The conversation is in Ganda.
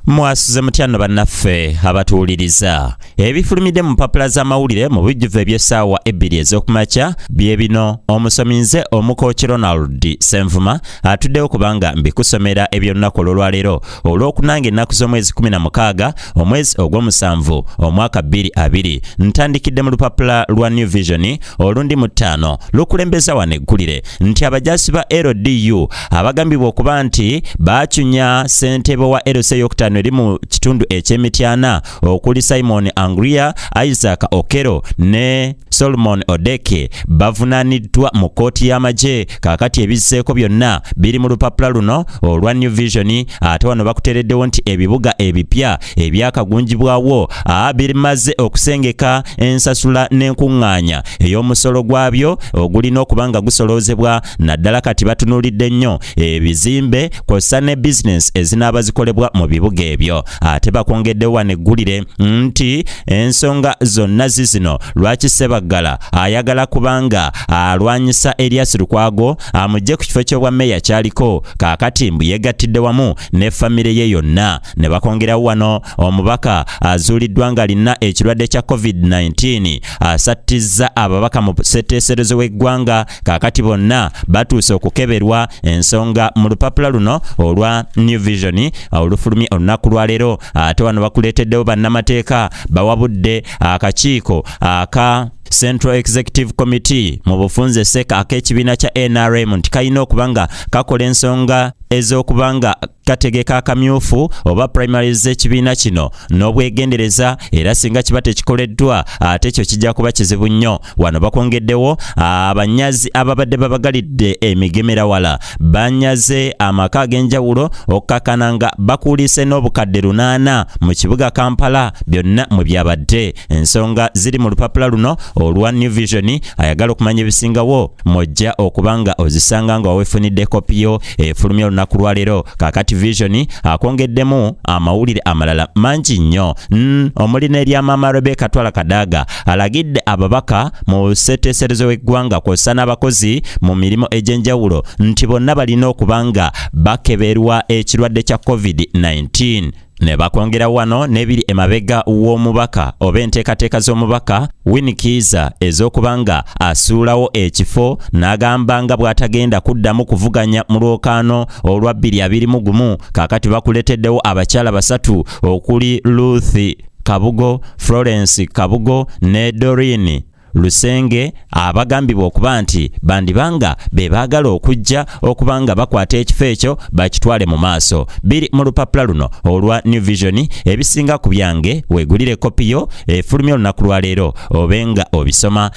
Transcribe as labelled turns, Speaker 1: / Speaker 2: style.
Speaker 1: Mwasuze mutya nno bannaffe abatuwuliriza. Ebifulumidde mu mpapula z'amawulire mu bujjuvu eby'essaawa ebbiri ez'okumakya bye bino. Omusomi nze Omukooki Ronald Ssenvuma atuddewo kubanga mbikusomera eby'olunaku olw'olwaleero olwokuna ng'ennaku z'omwezi 16 omwezi ogw'omusanvu omwaka 2020. Ntandikidde mu lupapula lwa New Vision olundi mu ttaano lukulembeza wano eggulire nti abajaasi ba LDU abagambibwa okuba nti baacunya ssentebe wa LC eyokutaano eri mu kitundu eky'Emityana okuli Simon Angria, Isaac Okero ne Solomon Odeke bavunaaniddwa mu kkooti y'amagye. Kaakati ebizzeeko byonna biri mu lupapula luno olwa New Vision. Ate wano bakuteereddewo nti ebibuga ebipya ebyakagunjibwawo bimaze okusengeka ensasula n'enkuŋŋaanya ey'omusolo gwabyo ogulina okuba nga gusoloozebwa, naddala kati batunuulidde nnyo ebizimbe kw'ossa ne bizinensi ezinaaba zikolebwa mu bibuga ebyo. Ate bakwongeddewo wano eggulire nti ensonga zonna zizino lwaki Ssebaggala ayagala kubanga alwanyisa Erias Lukwago amugye ku kifo ky'obwa meeya kyaliko. Kaakati mbu yeegattidde wamu ne famire ye yonna. Ne bakwongerawo wano omubaka azuuliddwa ng'alina ekirwadde kya COVID-19 asattizza ababaka mu ssetteeserezo w'eggwanga. Kaakati bonna batuuse okukeberwa. Ensonga mu lupapula luno olwa New Vision olufulumye olunaku lwaleero. Ate wano bakuleeteddewo bannamateeka bawabudde akakiiko aka Central Executive Committee mu bufunze seka ak'ekibiina kya NRM nti kalina okuba nga kakola ensonga ez'okuba nga kategeka akamyufu oba primaries z'ekibiina kino n'obwegendereza, era singa kiba tekikoleddwa ate ekyo kijja kuba kizibu nnyo. Wano bakwongeddewo abanyazi ababadde babagalidde emigemerawala banyaze amaka ag'enjawulo okukakana nga bakuulise n'obukadde 800 mu kibuga Kampala byonna mwe byabadde. Ensonga ziri mu lupapula luno olwa New Vision. Ayagala okumanya ebisingawo mujja okuba nga ozisanga nga wawefunidde kopi yo efulumya olunaku lwaleero. Kaakati Vision akwongeddemu amawulire amalala mangi nnyo omuli n'erya Maama Rebecca Twala Kadaga alagidde ababaka mu ssetteeserezo w'eggwanga kw'ossa n'abakozi mu mirimu egy'enjawulo nti bonna balina okuba nga bakeberwa ekirwadde kya COVID-19. Ne bakwongera wano n'ebiri emabega w'omubaka oba enteekateeka z'omubaka Winnie Kiiza ez'okuba nga asuulawo ekifo n'agamba nga bw'atagenda kuddamu kuvuganya mu lwokaano olwa 2021. Kaakati bakuleeteddewo abakyala basatu okuli Ruth Kabugo, Florence Kabugo ne Doreen Lusenge abagambibwa okuba nti bandibanga be baagala okujja okuba nga bakwata ekifo ekyo bakitwale mu maaso. Biri mu lupapula luno olwa New Vision. Ebisinga ku byange weegulire kopi yo efulumya olunaku lwaleero obe nga obisoma.